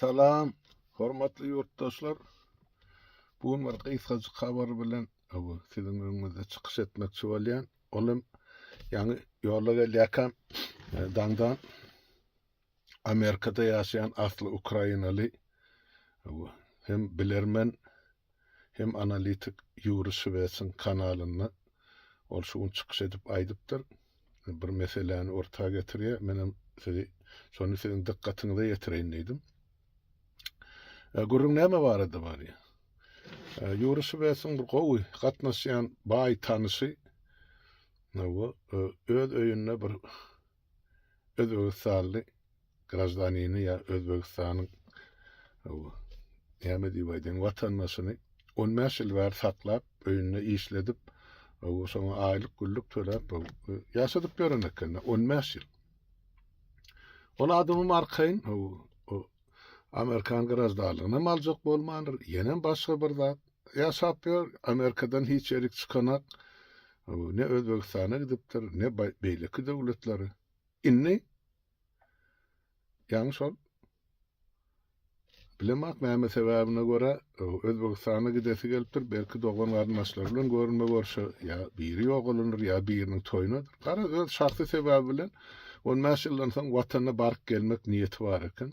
Salam, hormatly ýurtdaşlar! Bu gün bir gysgajyk habar bilen siziň öňüňizde çykyş etmekçi bolýan. Ol hem ýaňy ýolda gelýärkäm e, daňdan Amerikada ýaşaýan asly ukrainaly hem bilermen hem analitik Ýuri Şwesiň kanalynda ol şu gün çykyş edip aýdypdyr. Bir meseläni orta getirýär. Menem sizi şony siziň dykgatyňyza ýetireýin diýdim. E, gürrüň näme barada barýar? E, Ýuri Şwesiň bir gowy gatnaşýan baý tanyşy e, öz öýünde bir Özbegistanly graždanini ýa Özbegistanyň näme diýip aýdaýyn watandaşyny 15 ýyl bäri saklap, öýünde işledip, şoňa aýlyk günlük töläp ýaşadyp ýören eken 15 ýyl. Ol adamym arkaýyn Amerikan graždanlygyny hem aljak bolmandyr, ýenem başga bir zat. Ýaşap ýör, Amerikadan hiç ýerik çykanak. Ne Özbegistana gidipdir, ne beýleki döwletlere. Indi ýaňy şol bilemak näme sebäbine görä Özbegistana gidesi gelipdir, belki dogan garyndaşlary bilen görünme görşe, ýa biri ýogalandyr, ýa biriniň toýunadyr. Garaz, öz şahsy sebäbi bilen 15 ýyldan soň watanyna baryp gelmek niýeti bar eken.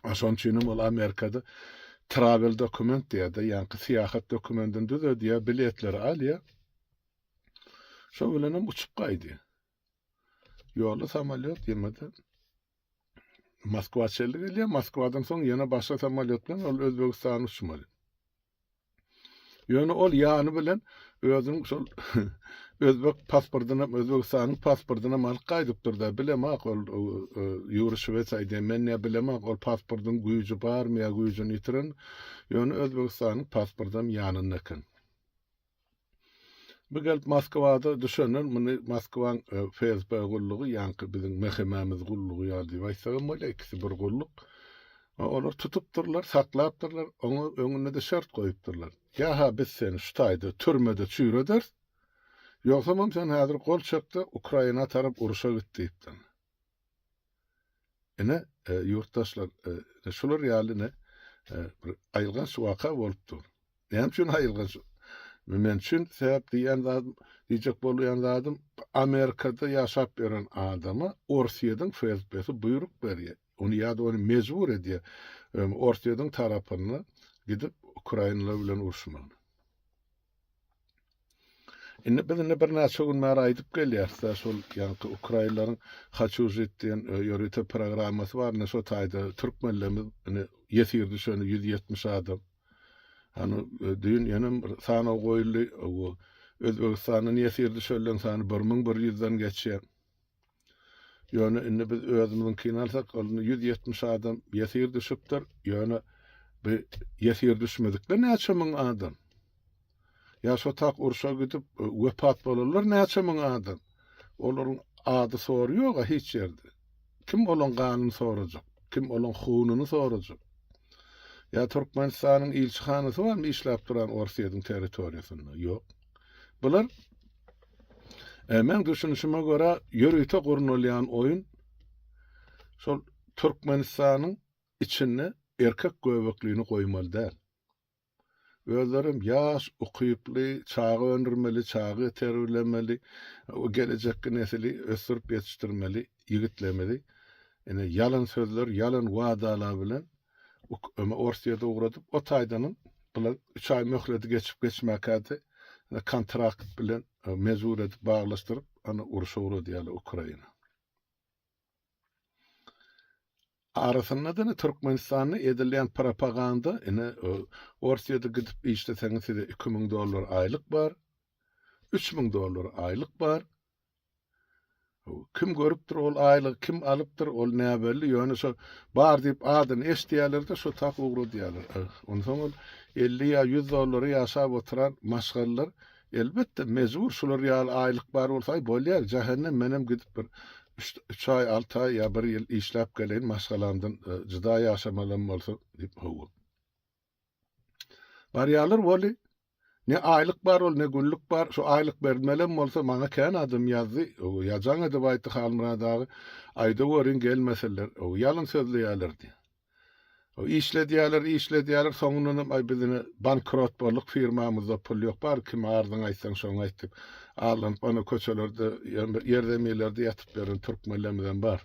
A şonuň üçinem ol Amerikada travel dokument diýýär-de, ýaňky syýahat dokumentini düzedýär, biletleri alýar. Şo bilenem uçup gaýdýar. Ýolda samolýot ýemede Moskwa çenli gelýär. Moskwadan soň ýene başga samolýot bilen ol Özbegistana uçmaly. Ýöne ol ýany bilen özüniň şol özbek pasportynam, Özbegistanyň pasportynam alyp gaýdypdyr-da. Bilemok ol Ýuri Şwets aýdýan, men ýa bilemok ol pasportyň güýji barmy ýa güýjüni ýitirenmi. Ýöne Özbegistanyň pasportam ýanynda eken. Bu gelip Moskwada düşenden muny Moskwaň FSB gullugy, ýaňky biziň MHM-miz gullugy ýaly diýip aýtsagam bolýar, ikisi bir gulluk. Olar tutupdyrlar, saklapdyrlar, oňa öňünde-de şert goýupdyrlar. Ýa-ha biz seni şu taýda türmede çüýrederis, ýogsamam sen häzir gol çek-de Ukraina tarap urşa git diýipdirler. Ine, ýurtdaşlar, şular ýaly ine bir aýylganç waka bolup dur. Näme üçin aýylganç? Men üçin sebäp diýýän zadym, diýjek bolýan zadym, Amerikada ýaşap ýören adama Orsýetiň FSB-si buýruk berýär. Ony ýa-da ony mejbur edýär. Orsýetiň tarapyna gidip ukrainalar bilen uruşmagyny. Indi biz indi birnäçe gün bäri aýdyp gelýäris-de, şol ýaňky ukrainleriň Haçu žit diýen e, ýörite programmasy bar, indi şo taýda türkmenlerimiz indi ýesir düşeni 170 adam. Hany e, düýn ýene bir sanaw goýuldy, o Özbegistandan ýesir düşenleriň sany 1100-den geçýär. Ýöne indi biz özümiziňkini alsak, ol indi 170 adam ýesir düşüpdir. Ýöne bu ýesir düşmedikler näçe müň adam? Ýa şo tak urşa gidip e, wepat bolanlar näçe müň adam? Olaryň ady sory ýok hiç ýerde. Kim olaň ganyny sorajak? Kim olaň hununy sorajak? Ýa Türkmenistanyň ilçihanasy barmy işläp duran Orsýetiň territoriýasynda? Ýok. Bular E, meň düşünişime görä, ýörite gurnalýan oýun şol Türkmenistanyň içinde erkek göbeklini goýmaly däl. Özlerem ýaş, ukyply, çaga öndürmeli, çaga terbiýelemeli, gelejekki nesili ösdürip ýetişdirmeli ýigitlerimizi ine ýalan sözler, ýalan wadalar bilen Orsýete ugradyp, o taýdanam bular üç aý möhleti geçip geçmäkädi kontrakt bilen mejbur edip baglaşdyryp, ana urşa ugradýarlar Ukraina. Arasynda-da ine Türkmenistanda edilýän propaganda, ine Orsýete gidip işleseňiz size 2000 dollar aýlyk bar, 3000 dollar aýlyk bar. Kim görüpdir ol aýlygy, kim alypdyr, ol näbelli, ýöne şo bar diýip adyny eşidýärler-de, şo tak ugradýarlar. Onsoň ol 50 ýa 100 dollara ýaşap oturan maşgalalar elbetde mejbur şular ýaly aýlyk bar bolsa, aý bolýar, jähennem menem gidip bir üç aý, alty aý ýa bir ýyl işläp geleýin, maşgalamdan jyda ýaşamalam bolsa diýip, hawa. Barýarlar weli, ne aýlyk bar ol, ne günlük bar. Şu aýlyk berilmelem bolsa maňa kän adam ýazdy. Ýa jaň edip aýtdy Halmyrat aga, aýda görüň gelmeseler, ýalan sözleýärler diýip. Işledýärler, işledýärler, soňundanam aý biz ine bankrot bolduk, firmamyzda pul ýok, bar kime arzyňy aýtsaň şoňa aýt diýip, arlanyp ana köçelerde, ýerzeminlerde ýatyp ýören türkmenlerimizem bar.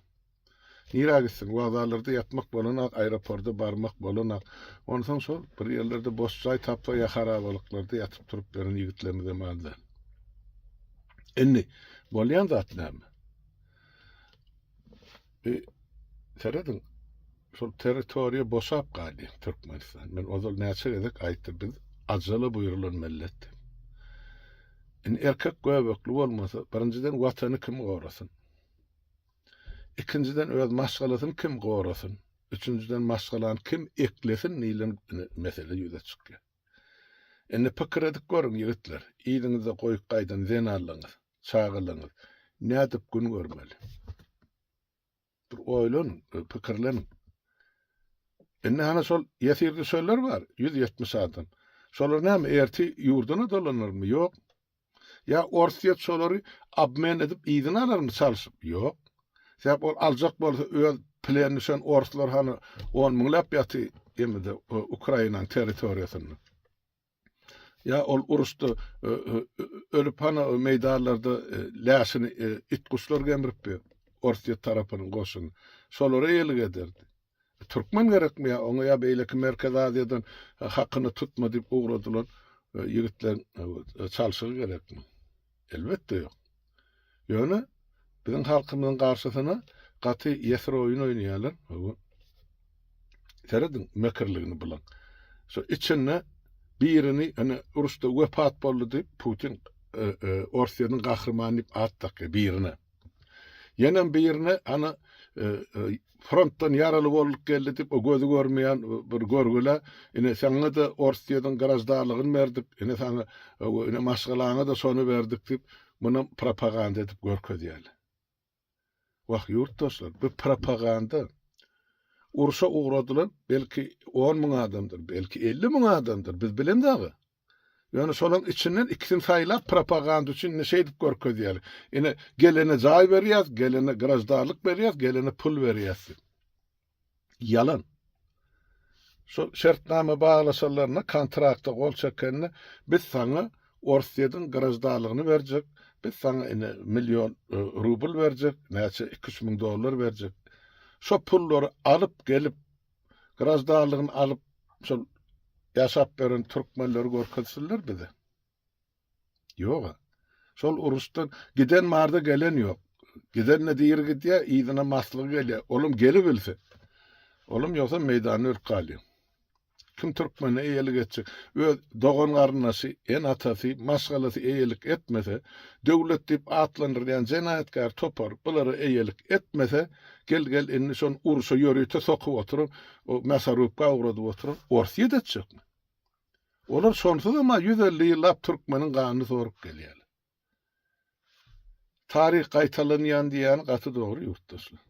Nirä gitsin, wokzallarda ýatmak bolanok, aeroporda barmak bolanok. Onsoň şol bir ýerlerde boş jaý tapsa ýa harabalyklarda ýatyp turup ýören ýigitlerimizem az däl. Indi bolýan zat näme? Bir serediň, şol territoriýa boşap galýar Türkmenistan. Men ozal näçe gezek aýtdym, biz ajala buýrulan millet. Indi erkek göbekli bolmasa, birinjiden watany kim gorasyn? Ikinjiden öz maşgalasyny kim gorasyn? Üçünjiden maşgalany kim eklesin diýlen mesele ýüze çykýar. Indi pikir edip görüň ýigitler, yzyňyzda goýup gaýdan zenanlaryňyz, çagalaryňyz nädip gün görmeli? Bir oýlanyň, pikirleniň. Indi hana şol ýesir düşenler bar, 170 adam. Şolar näme, ertir ýurduna dolanarmy? Ýok. Ýa Orsýet şolary obmen edip yzyna alarmy çalşyp? Ýok. Sebäp ol aljak bolsa öz plen düşen orslar hany on müňläp ýaty emede Ukrainanyň territoriýasynda. Ýa ol uruşda ölüp hany meýdanlarda läşini it-guşlar gemrip ýör. Orsýet tarapynyň goşuny. Şolara eýelik ederdi. Türkmen gerekmi ýa oňa ýa beýleki Merkezi Aziýadan hakyna tutma diýip ugradylan ýigitleriň çalşygy gerekmi? Elbetde ýok. Ýöne biziň halkymyzyň garşysyna gaty ýesir oýun oýnaýarlar. Serediň mekirligini bulaň. Şo içinde birini ine uruşda wepat boldy diýip Putin e, e, Orsýetiň gahrymany diýip at dakýar birine. Ýenem birine ana e, e, frontdan ýaraly bolduk geldi diýip o gözi görmeýän bir görgüle ine saňa-da Orsýetiň graždanlygyny berdik, ine saňa ine maşgalaňa-da şony berdik diýip munam propaganda edip görkezýärler. Wah, ýurtdaşlar, bu propaganda. Urşa ugradylan belki on müň adamdyr, belki 50 müň adamdyr, biz bilemzok. Ýöne şolaň içinden ikisini saýlap propaganda üçin ine şeýdip görkezýärler. Ine gelene jaý berýäs, gelene graždanlyk berýäs, gelene pul berýäs diýip. Ýalan. Şol şertnama baglaşanlarynda, kontrakta gol çekende biz saňa Orsýetiň graždanlygyny berjek, biz saňa ine million e, rubl berjek, näçe 2-3 müň dollar berjek. Şo pullary alyp gelip graždanlygyny alyp şol ýaşap beren türkmenleri görkezsinler bize. Ýoga. Şol uruşdan giden barda gelen ýok. Giden-de diri gidýär, yzyna maslygy gelýär. Olam gelibilse. Olam ýogsa meýdanda ölüp galýar. Kim türkmene eýelik etjek? Öz dogan-garyndaşy, ene-atasy, maşgalasy eýelik etmese, döwlet diýip atlandyrylýan jenaýatkär topar bulara eýelik etmese, gel-gel indi şony urşa ýörite sokup oturan, o mäsarubka ugradyp oturan Orsýet etjekmi? Olar şonsuzam-a 150 ýyllap türkmeniň ganyny sorup gelýärler. Taryh gaýtalanýan diýýäni gaty dogry ýurtdaşlar.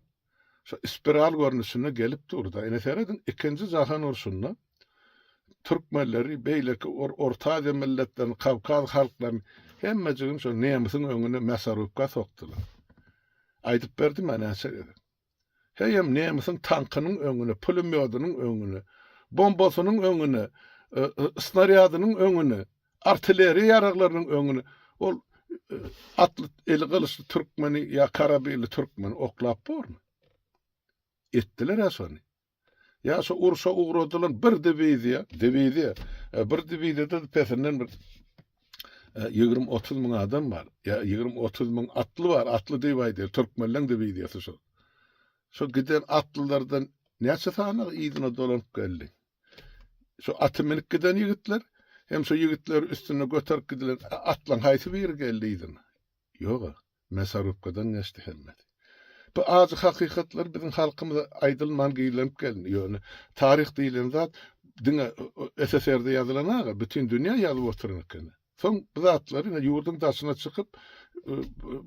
Şo spiral görnüşinde gelip dur-da. Ine serediň, ikinji jahan urşunda türkmenleri, beýleki Orta Aziýa milletlerini, Kawkaz halklaryny hemmejigini şo nemisiň öňüne mäsarubka sokdular. Aýdyp berdim-ä näçe gezek. Heýem nemisiň tankynyň öňüne, pulemýodynyň öňüne, bombasynyň öňüne, e, e, snarýadynyň öňüne, artilleriýa ýaraglarynyň öňüne ol e, atly eli gylyçly türkmeni ýa karabinli türkmeni oklap bormy? Etdiler-ä şony. Ýa şu urşa ugradylan bir diwiziýa, diwiziýa, e, bir diwiziýada pesinden bir 20-30 e, müň adam bar. Ýa 20-30 müň atly bar, atly diýip aýdýar, türkmenleň diwiziýasy şol. Şo giden atlylardan näçe sany yzyna dolanyp geldi? Şu aty minip giden ýigitler, hem şu ýigitleri üstünde göterip gidilen atlaň haýsy biri geldi yzyna? Ýog-a. Mäsarubkadan geçdi hemmesi. Bu ajy hakykatlar biziň halkymyza aýdylman gizlenip gelindi. Ýöne taryh diýlen zat diňe SSR-de ýazylan aga, bütin dünýä ýazyp oturan eken. Soň bu zatlary ine ýurduň daşyna çykyp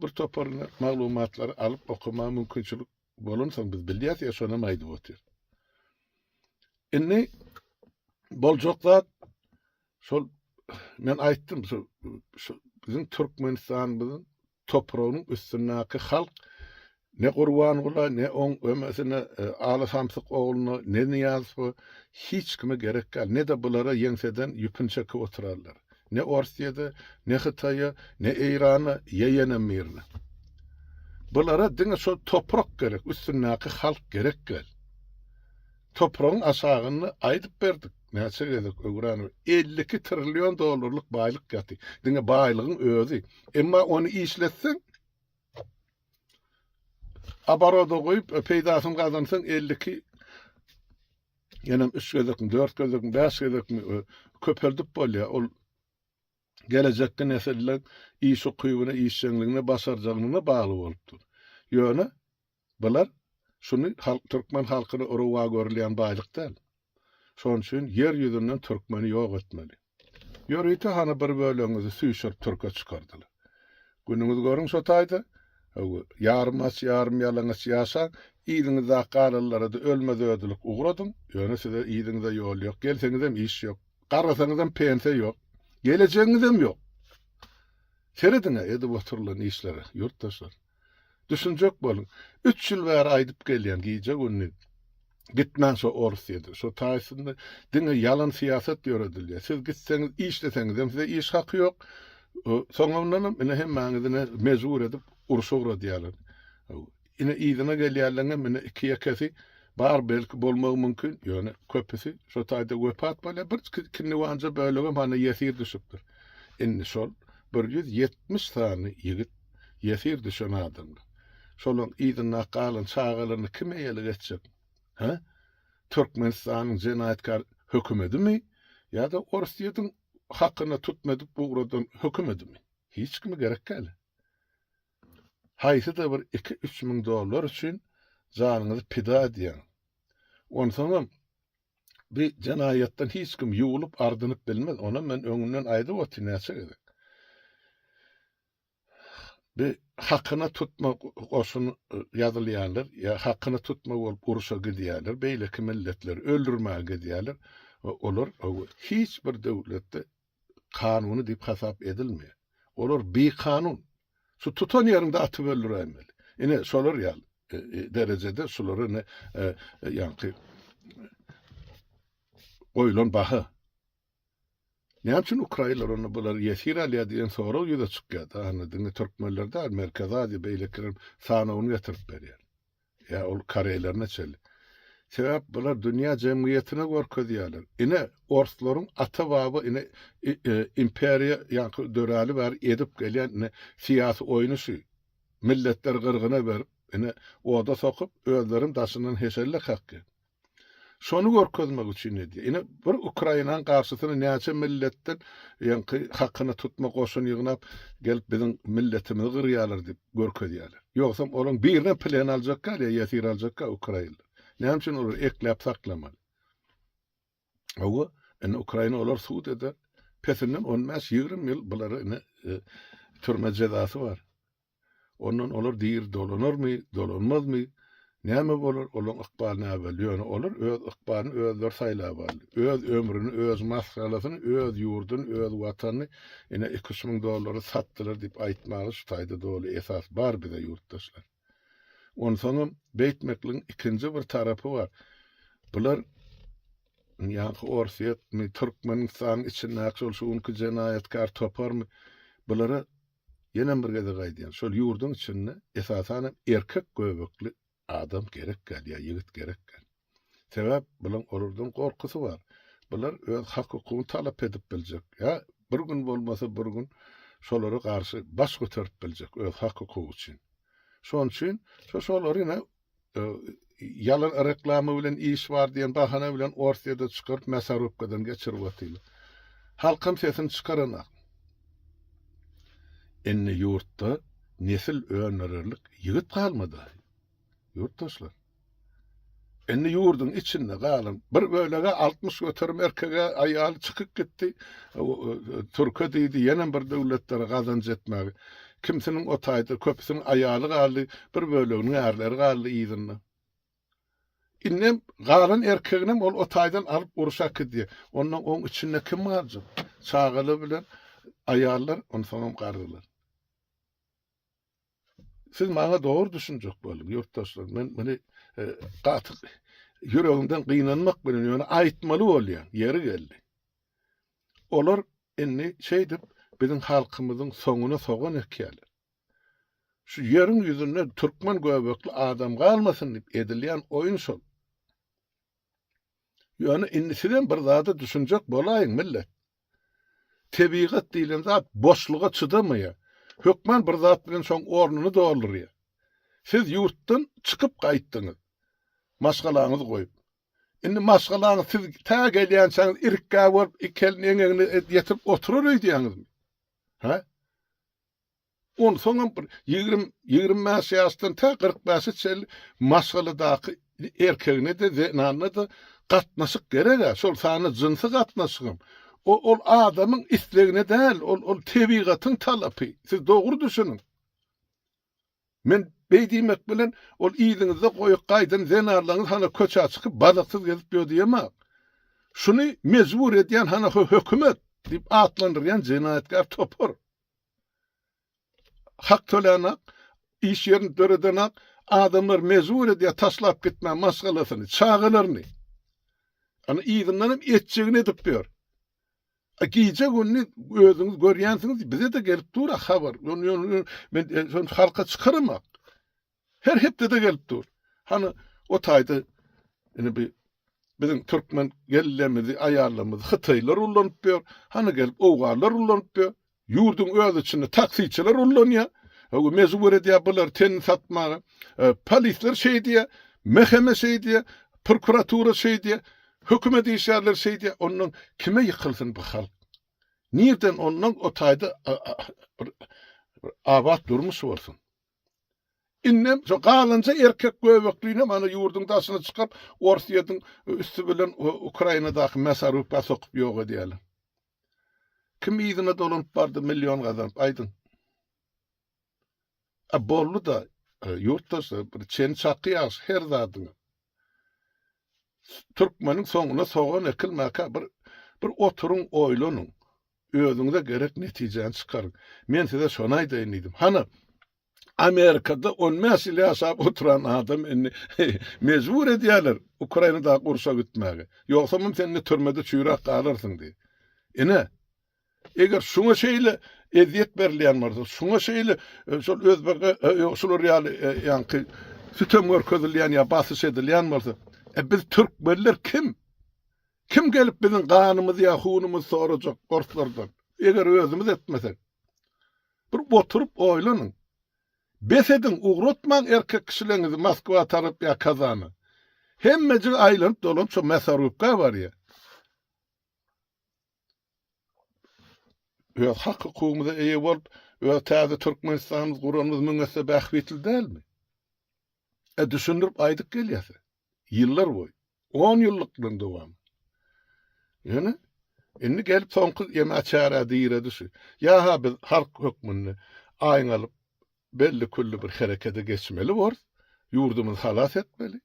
bir topar ine maglumatlary alyp okamaga mümkinçilik bolansoň biz bilýäs ýa şonam aýdyp otyr. Indi boljak zat Şol men aýtdym şu şu biziň Türkmenistanymyzyň topragynyň üstündäki halk Ne Gurbangula, ne oň ömesine, Aly samsyk ogluna, ne Nyýazowa hiç kime gerek däl. Ne-de bulara ýeňseden ýüpüni çekip oturarlar. Ne Orsýede, ne Hytaýa, ne Eýrana, ýe ýenem birine. Bulara diňe şol toprak gerek, üstündäki halk gerek däl. Topragyň aşagynda aýdyp berdik näçe gezek öwran 52 trillion dollarlyk baýlyk ýaty. Diňe baýlygyň özi. Emma ony işletseň Oboroda goýup peýdasyny gazansaň 52 ýenem 3 gezekmi, 4 gezekmi, 5 gezekmi köpeldip bolýar. Ol gelejekki nesiller iş ukybyna, işjeňligine, başarjaňlygyna bagly bolup dur. Ýöne bular şuny halk türkmen halkyna rowa görülýän baýlyk däl. Şonuň üçin ýer ýüzünden türkmeni ýok etmeli. Ýörite hany bir bölegiňizi süýşürip türke çykardylar. Günüňizi görüň şo taýda. Hawa, ýarym aç, ýarym ýalaňaç ýaşaň, yzyňyzdaky galanlara-da ölmez-ödülik ugradyň, ýöne size yzyňyza ýol ýok, gelseňizem iş ýok, garrasaňyzam pensiýa ýok, gelejegiňizem ýok. Serediň-ä edip oturylan işlere, ýurtdaşlar. Düşünjek boluň. Üç ýyl bäri aýdyp gelýän gije-gündiz. Gitmäň şo Orsýede. Şo taýsynda diňe ýalan syýasat ýöredilýär. Siz gitseňiz, işleseňizem size iş haky ýok. Soňundanam ine hemmäňizi ine mejbur edip urşa ugradýarlar. Ine yzyna gelýärleňem ine iki-ýekesi bar belki bolmagy mümkin, ýöne köpüsi şo taýda wepat bolýar. Bir kinniwanja bölegem hany ýesir düşüpdir. Indi şol 170 sany ýigit ýesir düşen adamlar. Şolaň yzynda galan çagalaryna kim eýelik etjek? Hä? Türkmenistanyň jenaýatkär hökümedimi ýa-da Orsýetiň hakyna tutma edip ugradan hökümedimi? Hiç kime gerek däl. Haýsy-da bir iki-üç müň dollar üçin janyňyzy pida edýäň. Onsoňam bi jenaýatdan hiç kim ýuwlup ardynyp bilmez. Onam men öňünden aýdyp otyryn näçe gezek. Bi hakyna tutma goşun ýazylýanlar ýa hakyna tutma bolup urşa gidýärler, beýleki milletleri öldürmäge gidýärler. Olar hiç bir döwletde kanuny diýip hasap edilmeýär. Olar bikanun. Şu tutan ýeriňde atyp öldüräýmeli. Ine şolar ýaly derejede şulara ine ýaňky goýlan baha. Näme üçin ukrainler onda bulary ýesir alýar diýen sorag ýüze çykýar-da. Hany diňe türkmenler däl, Merkezi Aziýa beýlekilerem sanawyny getirip berýär. Ýa ol koreýlerine çenli. Sebäp bular dünýä jemgyýetine görkezýärler. Ine orslaryň ata-baba ine imperiýa ýaňky döräli bäri edip gelýän ine syýasy oýny şu. Milletleri gyrgyna berip, ine oda sokup, özlerem daşyndan heşelle kakýar. Şony görkezmek üçin edýär. Ine, bir Ukrainanyň garşysyna näçe milletden ýaňky hakyna tutma goşun ýygnap, gelip biziň milletimizi gyrýarlar diýip görkezýärler. Ýogsam olaryň birinem plen aljak däl ýa ýesir aljak däl ukrainler. Näme üçin olary ekläp saklamaly? Hawa, indi Ukraina olar sud eder. Pesinden on bäş-ýigrimi ýyl bulara ine türme jezasy bar. Ondan olar diri dolanarmy, dolanmazmy, näme bolar, olaň ykbaly näbelli. Ýöne olar öz ykbalyny özleri saýlap aldy. Öz ömrüni, öz maşgalasyny, öz ýurduny, öz watanyny ine iki-üç müň dollara satdylar diýip aýtmaga şu taýda doly esas bar bize ýurtdaşlar. Onsoňam beýtmekligiň ikinji bir tarapy bar. Bular ýaňky Orsýetmi, Türkmenistanyň içindäki şol şu günki jenaýatkär toparmy, bulara Ýenem bir gezek aýdýan, şol ýurduň içinde esasanam erkek göbekli adam gerek däl ýa ýigit gerek däl. Sebäp bulaň olardan gorkusy bar. Bular öz hak-hukugyny talap edip biljek ýa bir gün bolmasa bir gün şolara garşy baş göterip biljek öz hak-hukugy üçin. Şonuň üçin şo şolary ine Ýalan reklama bilen iş bar diýen bahana bilen Orsýede çykaryp mäsarubkadan geçirip otyrlar. Halkam sesini çykaranak. Indi ýurtda nesil öndürerlik ýigit galmady. Ýurtdaşlar. Indi ýurduň içinde galan bir bölege 60% erkege aýaly çykyp gitdi. Türke diýdi, ýenem bir döwletlere gazanç etmäge. Kimsiniň o taýda, köpüsiniň aýaly galdy, bir böleginiň ärleri galdy yzynda. Indem galan erkeginem ol o taýdan alyp urşa äkidýär. Ondan oň içinde kim galjak? Çagalar bilen aýallar, onsoňam garrylar. Siz maňa dogry düşünjek boluň, ýurtdaşlar. Men muny e, gaty ýüregimden gynanmak bilen ýöne aýtmaly bolýan, ýeri geldi. Olar indi şeýdip biziň halkymyzyň soňuna sogan ekýärler. Şu ýeriň ýüzünde türkmen göbekli adam galmasyn diýip edilýän oýun şol. Ýöne indi sizem bir zada düşünjek bolaýyň millet. Tebigat diýlen zat boşluga çydamaýar. Hökman bir zat bilen şoň ornuny doldurýar. Siz ýurtdan çykyp gaýtdyňyz. Maşgalaňyzy goýup. Indi maşgalaňyz siz tä gelýänçäňiz irikgä bolup iki elini eňegine ýetirip oturar öýdýäňizmi? Hä? Onsoňam bir 20, 25 ýaşdan tä 45-e çenli maşgaladaky erkegine-de, zenanyna-da gatnaşyk gereg-ä, şol sanda jynsy gatnaşygam. O, ol adamyň islegine däl, ol, ol tebigatyň talapy. Siz dogry düşüniň. Men beý diýmek bilen, ol yzyňyzda goýup gaýdan zenanlaryňyz hana köçä çykyp balyksyz gezip ýör diýemok. Şuny mejbur edýän hana hökümet diýip atlandyrýan jenaýatkär topar. Hak tölänak, iş ýerini döredenak, adamlar mejbur edýär taşlap gitmä maşgalasyny, çagalaryny. Ana yzyndan hem etjegini edip ýör. A gije gündiz özüňiz görýänsiňiz, bize-de gelip dur-a habar. Men e, halka çykaramak. Her hepdede gelip dur. Hany o taýda indi bir biziň türkmen gelinlerimizi, aýallarymyzy hytaýlar ullanyp ýör. Hany gelip owganlar ullanyp ýör. Ýurduň öz içinde taksiçiler ullanýar. Hawa mejbur edýär bular tenini satmaga. E, polisler şeýdýär, MHM şeýdýär, prokuratura şeýdýär, hökümet işgärleri şeýdýär. Ondan kime ýykylsyn bu halk? Nirden ondan o taýda bir abat durmuş bolsun? Indem şo galanja erkek göbeklinem ana ýurduň daşyna çykaryp Orsýetiň üsti bilen Ukrainadaky mäsarubka sokup ýok edýärler. Kim yzyna dolanyp bardy million gazanyp aýdyň. A boldy-da ýurtdaşlar bir çeni çaky ýagşy her zadyň. Türkmeniň soňuna sogan ekilmäkä bir bir oturyň oýlanyň. Özüňize gerek netijäni çykaryň. Men size şony aýdaýyn diýdim. Hany, Amerikada on bäş ýyl ýaşap oturan adam indi mejbur edýärler Ukrainadaky urşa gitmäge. Ýogsamam sen indi türmede çüýräp galarsyň diýip. Ine, eger şuňa şeýle ezýet berilýän bolsa, şuňa şeýle e, şol özbek e, e, şular ýaly ýaňky sütem görkezilýän ýa basyş edilýän bolsa, e, biz türkmenler kim? Kim gelip biziň ganymyzy ýa hunumyzy sorajak orslardan, eger özümiz etmesek? Bir oturyp oýlanyň. Bes ediň, ugratmaň erkek kişileňizi Moskwa tarap ýa Kazana. Hemmejigi aýlanyp dolanyp şo mäsarubka barýa. Öz hak-hukugymyza eýe bolup, öz täze Türkmenistanymyzy guranymyz müň esse bähbitli dälmi? E düşündirip aýdyp gelýäs. Ýyllar boýy. On ýyllyklaryň dowamy. Ýöne indi gelip soňky ýeme çärä diredi şu. Ýa-ha biz halk hökmünde aýňalyp belli-külli bir herekete geçmeli borus, ýurdumyzy halas etmeli,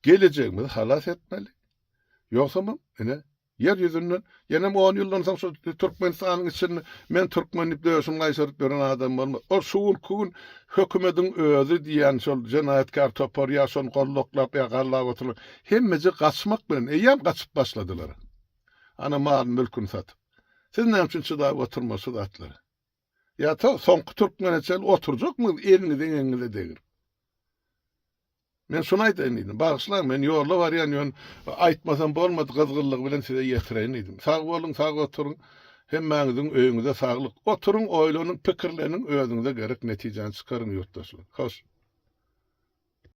gelejegimizi halas etmeli. Ýogsamam, ine, Ýer ýüzünden ýenem on ýyldan soň şu Türkmenistanyň içinde men türkmen diýip döşüni gaýşaryp ýören adam bolmaz. Ol şu günki gün hökümediň özi diýýän şol jenaýatkär topar ýa şony goldaklap ýa gallap oturan hemmeje gaçmak bilen eýýäm gaçyp başladylar. Ana mal-mülküni satyp. Siz näme üçin çydap oturmaly şu zatlara? Ýa ta soňky türkmene çenli oturjakmyňyz eliňizi eňegiňize degirip? Men şuny aýdaýyn diýdim. Bagyşlaň, men ýolda barýan ýöne aýtmasam bolmady, gyzgynlygy bilen size ýetireýin diýdim. Sag boluň, sag oturyň. Hemmäňiziň öýüňize saglyk. Oturyň, oýlanyň, pikirleniň, özüňize gerek netijäni çykaryň ýurtdaşlar. Hoş.